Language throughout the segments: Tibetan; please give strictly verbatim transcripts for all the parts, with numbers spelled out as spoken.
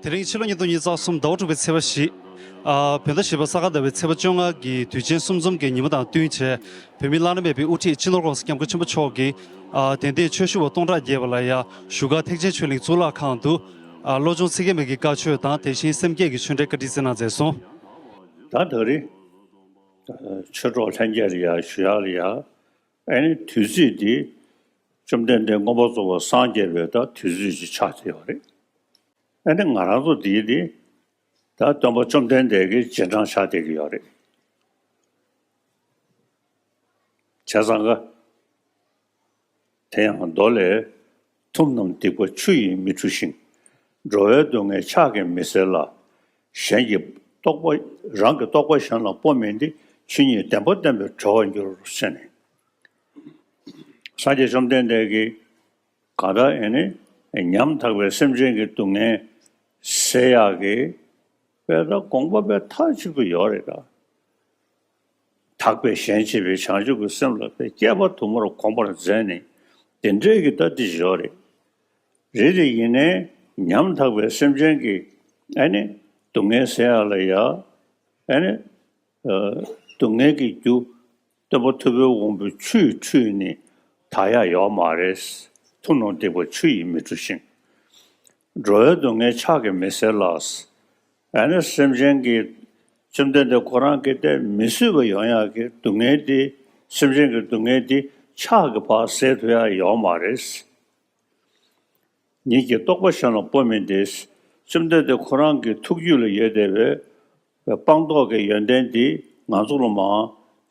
དེ་རིང་ཕྱི་ལོ་ཉིས་སྟོང་ཉི་ཤུ་རྩ་གསུམ་ཟླ་བ་དྲུག་པའི་ཚེས་པ་བཞི། ཨ། བོད་ཟླ་བཞི་པ་ས་ག་ཟླ་བའི་ཚེས་པ་བཅོ་ལྔ་གི་དུས་ཆེན་གསུམ་འཛོམས་ཀྱི་ཉིན་མོ་དང་བསྟུན་བྱས། བོད་མིའི་བླ་ན་མེད་པའི་དབུ་ཁྲིད་སྤྱི་ནོར་༸གོང་ས་༸སྐྱབས་མགོན་ཆེན་པོ་མཆོག་གིས། ཨ། དད་ལྡན་ཆོས་ཞུ་བ་སྟོང་ཕྲག་བརྒལ་བ་ལ་ཡ་བཞུགས་སྒར་ཐེག་ཆེན་ཆོས་གླིང་གཙུག་ལག་ཁང་དུ། ཨ། བློ་སྦྱོང་ཚིག་བརྒྱད་མའི་གི་བཀའ་ཆོས་དང་དེ་བཞིན་སེམས་བསྐྱེད་ཀྱི་ཆོས་འབྲེལ་བཀའ་དྲིན་བསྩལ་གནང་མཛད་སོང་། ད་ད་རེས་ཆོས་གྲོགས་ལྷན་རྒྱས་ལ་ཡ་ཞུ་ཡག་ལ་ཡ། ཨ་ནི་དུས་ཚིགས་འདི་བཅོམ་ལྡན་འདས་མངོན་པར་རྫོགས་པར་སངས་རྒྱས་པའི་ད་དུས་ཚིགས་ཅིག་ཆགས་བསྡད་ཡོད་རེད། ཨ་ནི་ང་རང་ཚོ་འདིའི་འདི་ད་སྟོན་པ་བཅོམ་ལྡན་འདས་ཀྱི་རྗེས་འབྲང་ཆགས་བསྡད་ཀྱི་ཡོད་རེད། བྱས་ཙང་ཀ་དེ་ཡང་མདོ་ལས། ཐུབ་རྣམས་སྡིག་པ་ཆུ་ཡིས་མི་འཁྲུ་ཞིང་། འགྲོ་བའི་སྡུག་བསྔལ་ཕྱག་གིས་མི་སེལ་ལ། གཞན་གྱི་རྟོག་པ། རང་གི་རྟོག་པ་གཞན་ལ་སྤོ་མིན་ཏེ། ཆོས་ཉིད་བདེན་པ་བསྟན་པས་གྲོལ་བར་འགྱུར་ཟེར་ནས། སངས་རྒྱས་བཅོམ་ལྡན་འདས་ཀྱིས་གང་ལྟར་ཨེ་ནི་ཉམ་ཐག་པའི་སེམས་ཅན་གྱི་སྡུག་བསྔལ་སེལ་ཡག་གི་དཔེ་ད་དགོངས་པ་དཔེ་མཐའ་གཅིག་ཏུ་ཡོད་རེད་ད། དག་པས་གཞན་གཅེས་པའི་བྱང་ཆུབ་ཀྱི་སེམས་ལ་དཔེ་བསྐལ་པ་དུ་མར་གོམས་པར་མཛད་ནས་དེ་འདྲའི་གི་ད་འདི་ཡོད་རེད། རེད་དེ་ཡིན་ནའི་ཉམ་ཐག་པའི་སེམས་ཅན་གྱི་ཨེ་ནི་སྡུག་བསྔལ་སེལ་ཡག་ལ་ཡ་ཨེ་ནི། སྡུག་བསྔལ་གྱི་རྒྱུ་སྟོན་པ་ཐུབ་པའི་དབང་པོས་ཆུས་འཁྲུད་ནས་དག་ཡག་ཡོད་མ་རེད། ཐུབ་རྣམས་སྡིག་པ་ཆུ་ཡིས་མི་འཁྲུ་ཞིང་། འགྲོ་བའི་སྡུག་བསྔལ་ཕྱག་གིས་མི་སེལ་ལ། ཨ་ནི་སེམས་ཅན་གྱི་བཅོམ་ལྡན་འདས་ཁོ་རང་གིས་དེ་མི་བཟོད་པ་ཡོང་ཡག་གི་སྡུག་བསྔལ་དེ་སེམས་ཅན་གྱི་སྡུག་བསྔལ་དེ་ཕྱག་གིས་ཕར་སེལ་ཐུབ་ཡག་ཡོད་མ་རེད། ཉིད་ཀྱི་རྟོག་པ་གཞན་ལ་སྤོ་མིན་ཏེ། བཅོམ་ལྡན་འདས་ཁོ་རང་གི་ཐུགས་རྒྱུད་ལ་ཡོད་བསྡད་པའི་སྤངས་རྟོགས་ཀྱི་ཡོན་ཏན་འདི་ང་ཚོ་ལ་མར་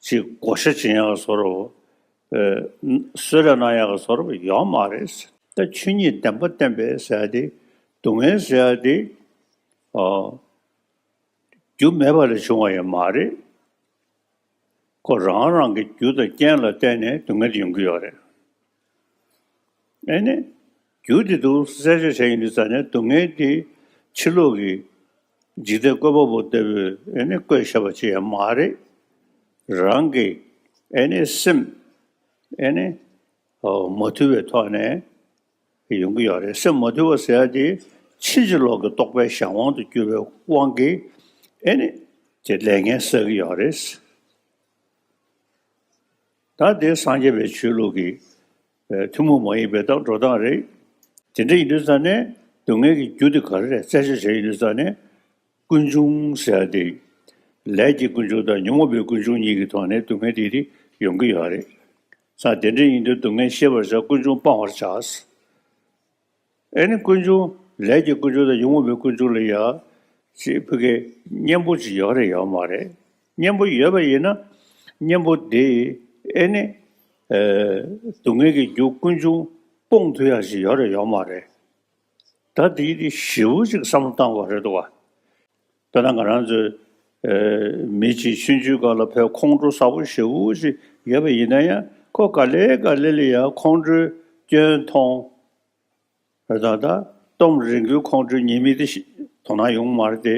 ཅིག་བགོ་བཤའ་བྱེད་ཡག་བཟོ་འདྲ་བོ། གསོལ་རས་གནང་ཡག་བཟོ་འདྲ་བོ་ཡོད་མ་རེད། ད་ཆོས་ཉིད་བདེན་པ་བསྟན་པའི་ཟེར་ཡག་དེ། སྡུག་བསྔལ་ཟེར་ཡག་དེ། རྒྱུ་མེད་པ་ལས་བྱུང་བ་ཡང་མ་རེད། ཁོ་རང་རང་གི་རྒྱུ་དང་རྐྱེན་ལ་བརྟེན་ནས་སྡུག་བསྔལ་ཡོང་གི་ཡོད་རེད། ཨེ་ནི། རྒྱུ་དེ་འདུག་རྩད་གཅོད་བྱས་ཡིན་དུས་ཙང་ནས་སྡུག་བསྔལ་དེ་ཕྱི་ལོགས་ཀྱི་འཇིག་རྟེན་བཀོད་པ་པོ་ལྟ་བུས་ཨེ་ནི་བཀོད་བཞག་པ་ཅིག་ཡང་མ་རེད། རང་གི་ཨེ་ནི་སེམས་ཨེ་ནི་མ་དུལ་བའི་ཐོག་ནས་ཡོང་གི་ཡོད་རེད། སེམས་མ་དུལ་བ་ཟེར་ཡག་དེ་ཕྱིན་ཅི་ལོག་གི་རྟོག་པའི་གཞན་དབང་དུ་གྱུར་པའི་དབང་གིས་ཨེ་ནི་དེ་ལས་ངན་བསགས་ཀྱི་ཡོད་རེད། ད་དེ་སངས་རྒྱས་པའི་ཆོས་ལུགས་ཀྱི་ཐུན་མོང་མ་ཡིན་པའི་ད་འགྲོ་སྟངས་རེད། དེ་འདྲ་ཡིན་དུས་ཙང་ནས་སྡུག་བསྔལ་གྱི་རྒྱུ་དེ་ག་རེ་རེད་རྩད་གཅོད་བྱས་ཡིན་དུས་ཙང་ནས། ཀུན་འབྱུང་ཟེར་ཡག་དེ། ལས་ཀྱི་ཀུན་འབྱུང་དང་ཉོན་མོངས་པའི་ཀུན་འབྱུང་གཉིས་ཀྱི་ཐོག་ནས་སྡུག་བསྔལ་དེ་དེ་ཡོང་གི་ཡོད་རེད། ས་དེ་འདྲ་ཡིན་དུས་སྡུག་བསྔལ་ཤེས་པར་བྱ། ཀུན་འབྱུང་སྤང་བར་བྱ། ཨེ་ནི་ཀུན་འབྱུང་ལས་ཀྱི་ཀུན་འབྱུང་དང་ཉོན་མོངས་པའི་ཀུན་འབྱུང་ལ་ཡ། ཅིག་ཕ་གི་གཉེན་པོ་ཅིག་ཡོད་རེད་ཡོད་མ་རེད། གཉེན་པོ་ཡོད་པ་ཡིན་ན། གཉེན་པོ་དེ་ཨེ་ནི། སྡུག་བསྔལ་གྱི་རྒྱུ་ཀུན་འབྱུང་སྤོང་ཐུབ་ཡག་ཅིག་ཡོད་རེད་ཡོད་མ་རེད། ད་དེ་དེ་ཞེ་པོ་ཅིག་བསམ་བློ་བཏང་དགོས་རེད་འདུག་བ། ད་ལྟ་ང་རང་ཚོས་མི་གཅིག་ཆུང་ཆུང་སྒང་ལ་ཕར་ཁོང་ཁྲོ་ཟབ་པོ་ཞེ་པོ་ཅིག་ཡོད་པ་ཡིན་ན་ཡང་ཁོ་ག་ལེ་ག་ལེ་ལ་ཡང་ཁོང་ཁྲོའི་སྐྱོན་མཐོང་། རེད་ད་ད་གཏོང་རིང་པོའི་ཁོང་ཁྲོའི་ཉེས་དམིགས་དེ་ཤི་དོ་སྣང་ཡོང་མ་རེད་དེ།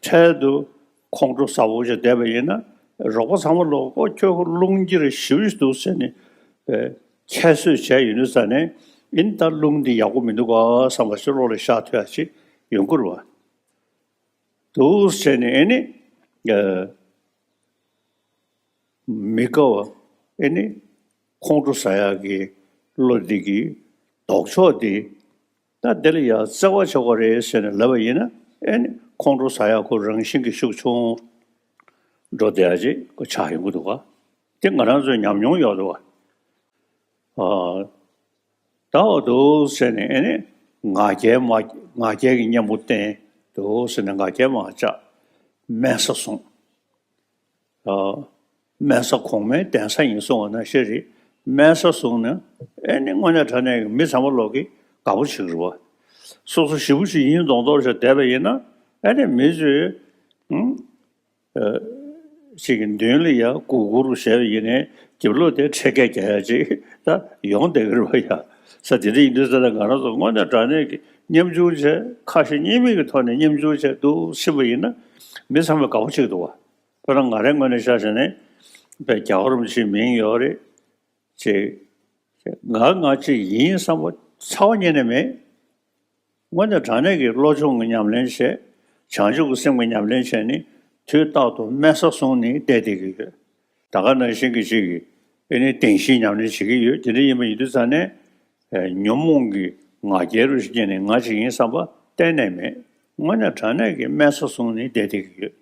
འཕྲལ་དུ་ཁོང་ཁྲོ་ཟབ་པོ་ཞིག་བསྡད་པ་ཡིན་ན་རོགས་པ་ཚང་མ་ལོག་ཨོ་ཁྱོད་ཁོ་རླུང་འགྱུར་ཞེ་པོ་ཞིག་འདུག་ཟེར་ནས་ཁྱད་གསོད་བྱས་ཡོད་ནུས་ཙང་ནས་ཨིན་ད་རླུང་འདི་ཡག་པོ་མི་འདུག་ག་བསམ་པ་ཞིག་བློ་ལ་ཤར་ཐུབ་ཡག་ཅིག་ཡོང་གི་རེད་བ། འདུག་ཟེར་ནས་ཨེ་ནི། མི་དགའ་བ་ཨེ་ནི་ཁོང་ཁྲོ་ཟ་ཡག་གི་བློ་འདི་གི་ལྡོག་ཕྱོགས་འདི་ད་འདི་ལ་ཡང་བརྩེ་བ་ཆོག་གི་རེད་ཟེར་ནས་ལབ་པ་ཡིན་ན་ཨེ་ནི་ཁོང་ཁྲོ་ཟ་ཡག་ཁོ་རང་བཞིན་གྱི་ཤུགས་ཆུང་འགྲོ་བསྡད་ཡག་ཅིག་ཁོ་ཆགས་ཡོང་གི་འདུག་ག་དེ་ང་རང་ཚོའི་ཉམས་མྱོང་ཡོད་འདུག་ག་ཨ་ད་འོ་འདུག་ཟེར་ནས་ཨེ་ནི་ང་རྒྱལ་མ་ང་རྒྱལ་གྱི་གཉེན་པོ་བསྟེན་འདུག་ཟེར་ནས་ང་རྒྱལ་མ་བཅག་དམན་ས་བཟུང་། དམན་ས་གོང་མའི་གདན་ས་ཡིན་གསུང་བ་ནང་བཞིན་རེད། དམན་ས་བཟུང་ན་ཨེ་ནི་དངོས་གནས་དྲང་གནས་ཀྱི་མི་ཚང་མ་ལོག་གི་དགའ་པོ་བྱེད་ཀྱི་རེད་བ། སོ་སོ་ཞེ་པོ་ཞིག་ཡིན་མདོག་མདོག་ཞིག་བསྡད་པ་ཡིན་ན་ཨེ་ནི་མི་ཚོས་ཨུམ་ཨ་ཅིག་གི་མདུན་ལ་ཡ་གུག་གུག་རུ་བྱས་པ་ཡིན་ནའི་རྒྱབ་ལོགས་དེ་ཁྲེལ་སྐད་རྒྱག་ཡ་ཅིག་ད་ཡོང་བསྡད་ཀྱི་རེད་བ་ཡ། ས་དེ་འདྲ་ཡིན་དུས་ས་ད་ང་རང་ཚོ་དངོས་གནས་དྲང་གནས་ཀྱི་མཉམ་ཞུགས་བྱས་ཁ་ཞེ་གཉིས་མེད་ཀྱི་ཐོག་ནས་མཉམ་ཞུགས་བྱས་འདུག་ཕྱིན་པ་ཡིན་ན་མི་ཚང་མས་དགའ་པོ་བྱེད་ཀྱི་འདུག་བ། ཁོ་རང་ང་རའི་ངོས་ནས་ཆ་བཞག་ནས་དཔེ་རྒྱལ་བ་རིན་པོ་ཆེའི་མིང་ཡོད་རེད་ཅེས། ང་ང་ཅིག་ཡིན་བསམ་པ་ཚ་བ་ཉིད་ནས་མེད། དངོས་གནས་དྲང་གནས་ཀྱི་བློ་སྦྱོང་གི་ཉམས་ལེན་བྱས། བྱང་ཆུབ་ཀྱི་སེམས་ཀྱི་ཉམས་ལེན་བྱས་ནས་དུས་རྟག་ཏུ་དམན་ས་བཟུང་ནས་བསྡད་བསྡད་ཀྱི་ཡོད། ད་ག་ནང་བཞིན་གྱི་ཅིག་གིས་ཨེ་ནི་བདེན་བཞིའི་ཉམས་ལེན་བྱེད་ཀྱི་ཡོད། དེ་འདྲ་ཡིན་པ་ཡིན་དུས་ཙང་ནས། ཨེ། ཉོན་མོངས་ཀྱི་ང་རྒྱལ་རུ་སྐྱེས་ནས་ང་ཅིག་ཡིན་བསམ་པ་གཏན་ནས་མེད། དངོས་གནས་དྲང་གནས་ཀྱི་དམན་ས་བཟུང་ནས་བསྡད་བསྡད་ཀྱི་ཡོད།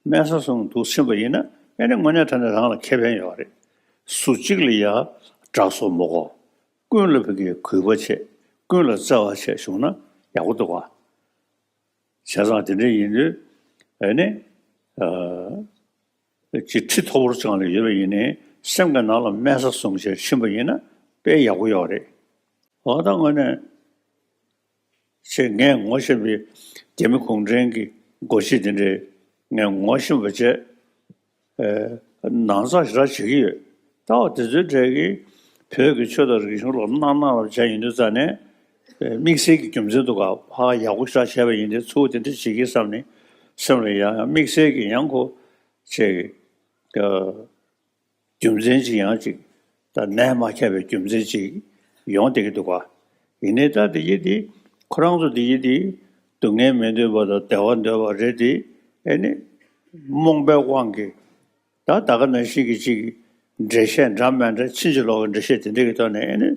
དམན་ས་བཟུང་འདུག་ཕྱིན་པ་ཡིན་ན། ཨེ་ནི་དངོས་གནས་དྲང་གནས་རང་ལ་ཁེ་ཕན་ཡོད་རེད། སུ་གཅིག་ལ་ཡ་དྲག་སོ་མི་དགོས། ཀུན་ལ་ཕ་གིའི་གུས་པ་བྱེད། ཀུན་ལ་བརྩེ་བ་བྱེད་བྱུང་ན་ཡག་པོ་འདུག་ག་བྱས་ཙང་དེ་འདྲ་ཡིན་དུས། ཨེ་ནི། ཨ། ཅིག་ཁྲི་མཐོ་པོར་བཅངས་ནས་ཡོད་པ་ཡིན་ནའི་སེམས་ཀྱི་ནང་ལ་དམན་ས་བཟུང་བྱས་ཕྱིན་པ་ཡིན་ན་དཔེ་ཡག་པོ་ཡོད་རེད། འོ་ད་དངོས་གནས། ཅེས་ངས་ངོ་ཤེས་པའི་རྒྱ་མི་གུང་ཁྲན་གྱི་སྒོ་ཁྱི་དེ་འདྲས་ངས་ངོ་ཤེས་པ་བྱས། ཨེ། ནང་ཚགས་ཞེ་དྲག་བྱེད་ཀྱི་ཡོད། ད་བ་དེ་ཚོའི་གྲས་ཀྱིས་བོད་ཀྱི་ཆོས་དང་རིག་གཞུང་ལ་སྣང་སྣང་ལ་བྱས་ཡིན་དུས་ཙང་ནས། ཨེ། དམིགས་བསལ་གྱི་རྒྱུ་མཚན་འདུག་ག་ཧ་ཡག་པོ་ཞེ་དྲག་བྱས་པ་ཡིན་དུས་ཚུར་དེ་འདྲ་བྱེད་ཀྱི་བསམ་ནས་སེམས་ལ་ཡང་ཡང་དམིགས་བསལ་གྱི་ཡང་ཁོ་ཅེས། ཨ། རྒྱུ་མཚན་ཅིག་ཡང་ཅིག་ད་ནད་མ་ཁྱབ་པའི་རྒྱུ་མཚན་ཅིག་ཡོང་བསྡད་ཀྱི་འདུག་ག་ཡིན་ནའི་ད་དེ་ཡིན་དེ། ཁོ་རང་ཚོ་དེ་ཡིན་དེ། སྡུག་བསྔལ་མི་འདོད་པ་དང་བདེ་བ་འདོད་པ་རེད་དེ། ཨེ་ནི། རྨོངས་པའི་དབང་གིས། ད་ད་ག་ནང་བཞིན་གྱི་ཅིག་འགྲེལ་བཤད་འདྲ་མི་འདྲ་ཕྱིན་ཅི་ལོག་གི་འགྲེལ་བཤད་དེ་འདྲ་གི་ཐོག་ནས་ཨེ་ནི།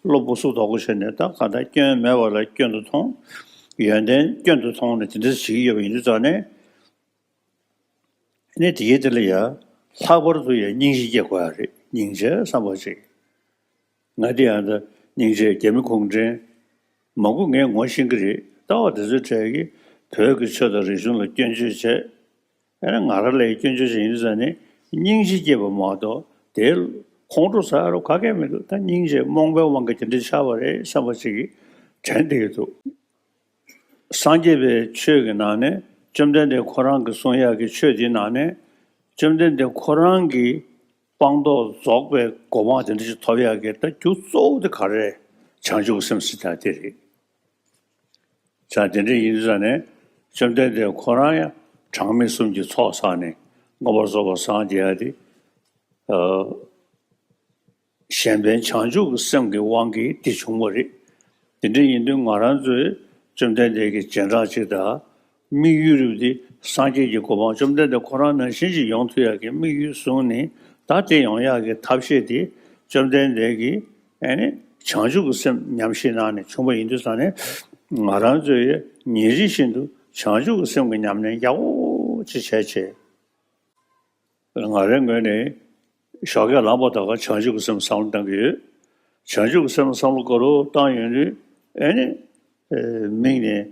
བློ་སྦུག་སུབ་དོག་པོ་བྱས་ནས་ད་ག་ད་སྐྱོན་མེད་པ་ལ་སྐྱོན་དུ་མཐོང་། ཡོན་ཏན་སྐྱོན་དུ་མཐོང་ནས་དེ་འདྲ་བྱེད་ཀྱི་ཡོད་པ་ཡིན་དུས་ཙང་ནས། ནི་དེའི་དེ་ལ་ཡང་ལྷག་པར་དུ་ཡང་སྙིང་རྗེ་སྐྱེ་དགོས་ཡ་རེད། སྙིང་རྗེ་བསམ་པ་ཅིག་ང་དེ་ཡང་ད་སྙིང་རྗེ་རྒྱ་མི་གུང་ཁྲན་མང་པོ་ངས་ངོ་ཤེས་ཀྱི་རེད། ལྟ་བ་དེ་ཚོའི་གྲས་ཀྱིས་བོད་ཀྱི་ཆོས་དང་རིག་གཞུང་ལ་སྐྱོན་བརྗོད་བྱས། ཨ་ནི་ང་རང་ལ་ཡང་སྐྱོན་བརྗོད་བྱས་ཡིན་ཙང་ནི་སྙིང་རྗེ་སྐྱེས་པ་མ་གཏོགས་དེ་ཁོང་ཁྲོ་ཟ་རོ་ག་གེ་མི་འདུག་ད་སྙིང་རྗེ་རྨོངས་པའི་དབང་གིས་དེ་འདྲ་ཆགས་པ་རེད་བསམ་པ་ཅིག་གིས་དྲན་བསྡད་ཀྱི་འདུག་སངས་རྒྱས་པའི་ཆོས་ཀྱི་ནང་ནས་བཅོམ་ལྡན་འདས་ཁོ་རང་གིས་གསུང་ཡག་གི་ཆོས་འདིའི་ནང་ནས་བཅོམ་ལྡན་འདས་ཁོ་རང་གིས་སྤངས་རྟོགས་རྫོགས་པའི་གོ་འཕང་དེ་འདྲ་ཞིག་ཐོབ་ཡག་གི་ད་རྒྱུ་གཙོ་བོ་དེ་ག་རེ་རེད། བྱང་ཆུབ་ཀྱི་སེམས་ཟེར་ཡག་དེ་རེད། ཅང་དེ་འདྲ་ཡིན་ཙང་ནས་བཅོམ་ལྡན་འདས་ཁོ་རང་ཡང་གྲངས་མེད་གསུམ་གྱི་ཚོགས་བསགས་ནས་མངོན་པར་རྫོགས་པར་སངས་རྒྱས་ཡག་དེ། ཨ། གཞན་ཕན་བྱང་ཆུབ་ཀྱི་སེམས་ཀྱི་དབང་གིས་དེ་བྱུང་བ་རེད། དེ་འདྲ་ཡིན་དུས་ང་རང་ཚོས་བཅོམ་ལྡན་འདས་ཀྱི་རྗེས་འབྲང་ཅིག་དང་། དམིགས་ཡུལ་རེད་དེ་སངས་རྒྱས་ཀྱི་གོ་འཕང་བཅོམ་ལྡན་འདས་ཁོ་རང་ནང་བཞིན་ཅིག་ཡོང་ཐུབ་ཡག་གི་དམིགས་ཡུལ་བཟུང་ནས་ད་དེ་ཡོང་ཡག་གི་ཐབས་ཤེས་དེ་བཅོམ་ལྡན་འདས་ཀྱིས་ཨ་ནི་བྱང་ཆུབ་ཀྱི་སེམས་ཉམས་བཞེས་གནང་ནས་བྱུང་བ་ཡིན་དུས་ཙང་ནས་ང་རང་ཚོས་ཉིན་རེ་བཞིན་དུ་བྱང་ཆུབ་ཀྱི་སེམས་ཀྱི་ཉམས་ལེན་ཡག་པོ་ཅིག་བྱས་བྱས། ང་རའི་ངོས་ནས་ཞོགས་ཀས་ལངས་པ་དང་བྱང་ཆུབ་ཀྱི་སེམས་བསམ་བློ་བཏང་གི་ཡོད། བྱང་ཆུབ་ཀྱི་སེམས་བསམ་བློ་ག་རེ་བཏང་ཡོང་དུས་ཨེ་ནི། ཨེ། མིག་ནས་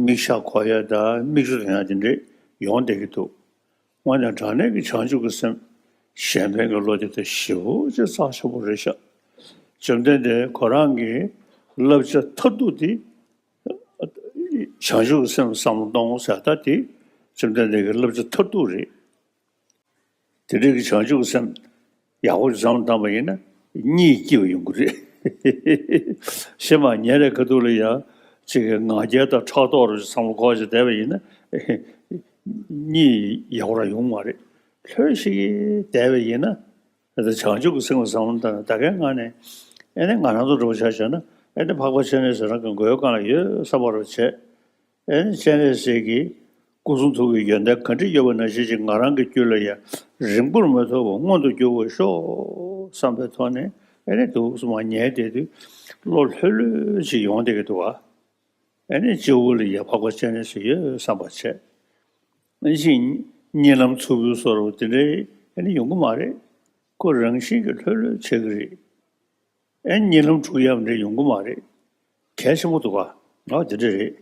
མིག་ཤ་འཁོར་ཡ་དང་མིག་ཆུ་ཐོན་ཡ་དེ་འདྲས་ཡོང་བསྡད་ཀྱི་འདུག་དངོས་གནས་དྲང་གནས་ཀྱི་བྱང་ཆུབ་ཀྱི་སེམས་གཞན་ཕན་གྱི་བློ་དེ་ད་ཞེ་པོ་ཅིག་རྩ་ཆེན་པོ་རེད་ཤག་བཅོམ་ལྡན་འདས་ཁོ་རང་གི་བསླབ་བྱ་མཐར་ཐུག་དེ། བྱང་ཆུབ་ཀྱི་སེམས་བསམ་བློ་གཏོང་ཟེར་ད་དེ་བཅོམ་ལྡན་འདས་ཀྱི་བསླབ་བྱ་མཐར་ཐུག་རེད། དེ་འདྲའི་གི་བྱང་ཆུབ་ཀྱི་སེམས་ཡག་པོ་བསམ་བློ་བཏང་པ་ཡིན་ན་གཉིད་སྐྱིད་པ་ཡོང་གི་རེད། ཤེས་མ་ཉལ་རེ་ཁ་ཐུག་ལ་ཡང་ཅིག་གི་ང་རྒྱལ་དང་ཕྲག་དོག་རེ་བསམ་བློ་འཁོར་ཞིག་བསྡད་པ་ཡིན་ན་གཉིད་ཡག་པོ་རང་ཡོང་མ་རེད། ལྷོད་ཤིག་བསྡད་པ་ཡིན་ན། ད་བྱང་ཆུབ་ཀྱི་སེམས་ལ་བསམ་བློ་བཏང་ནས་ད་གའི་ངང་ནས་ཨེ་ནི་ང་རང་ཚོ་འགྲོ་བ་ཆ་བཞག་ན་ཨེ་ནི་འཕགས་པ་སྤྱན་རས་གཟིགས་རང་གི་མགོའི་སྒང་ལ་ཡོད་བསམ་པ་རུ་བྱས། ཨེ་ནི་སྤྱན་རས་གཟིགས་ཀྱི་སྐུ་གསུང་ཐུགས་ཀྱི་ཡོན་ཏན་ག་འདྲ་ཡོད་པ་ནང་བཞིན་ཅིག་ང་རང་གི་རྒྱུད་ལ་ཡང་རིང་པོར་མི་ཐོགས་པར་མངོན་དུ་འགྱུར་བར་ཤོག་བསམ་པའི་ཐོག་ནས་ཨེ་ནི་འདུག་སེ་མར་ཉལ་བསྡད་དུས་བློ་ལྷོད་ལྷོད་ཅིག་ཡོང་བསྡད་ཀྱི་འདུག་ག་ཨེ་ནི་སྤྱི་བོ་ལ་ཡ་འཕགས་པ་སྤྱན་རས་གཟིགས་ཡོད་བསམ་པ་བྱས། ཨེ་ནི་གཉིད་ལམ་འཚུབ་པོའི་བཟོ་འདྲ་དེ་འདྲའི་ཨེ་ནི་ཡོང་གི་མ་རེད། ཁོ་རང་བཞིན་གྱིས་ལྷོད་ལྷོད་བྱེད་ཀྱི་རེད། ཨེ་ནི་གཉིད་ལམ་འཁྲུག་ཡག་འདྲ་ཡོང་གི་མ་རེད། གལ་ཆེན་པོ་འདུག་ག་ང་དེ་འདྲ་རེད།